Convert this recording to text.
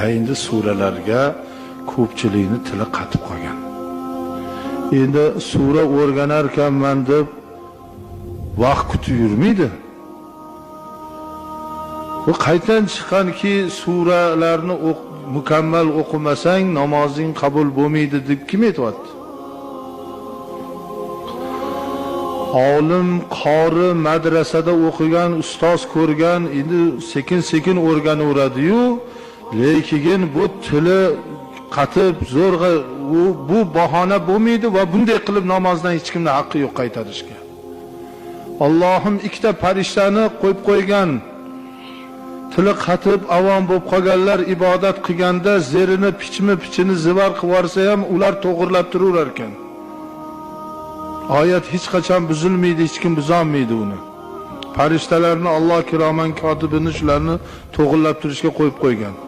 Endi suralarga ko'pchilikni tili qatib qolgan. Endi sura o'rganarkanman deb vaqt kutib yurmaydi. Bu qaydan chiqqanki suralarni mukammal o'qimasang namozing qabul bo'lmaydi deb kim aytyapti? Olim, qori, madrasada o'qigan, ustoz ko'rgan, endi sekin-sekin o'rganaveradi-yu, lekin bu tili qatib zo'rg'a bu bahona bo'lmaydi va bunday qilib namozdan hech kimning haqqi yo'q qaytarishga. Allohim ikkita farishtani qo'yib qo'ygan. Tili qatib avom bo'lib qolganlar ibodat qilganda zerini pichmi-pichini zivar qilib yuborsa ham ular to'g'irlab turaverar ekan. Oyat hech qachon buzilmaydi, hech kim buzolmaydi uni. Farishtalarni Alloh kiroman kotibini shularni to'g'irlab turishga qo'yib qo'ygan.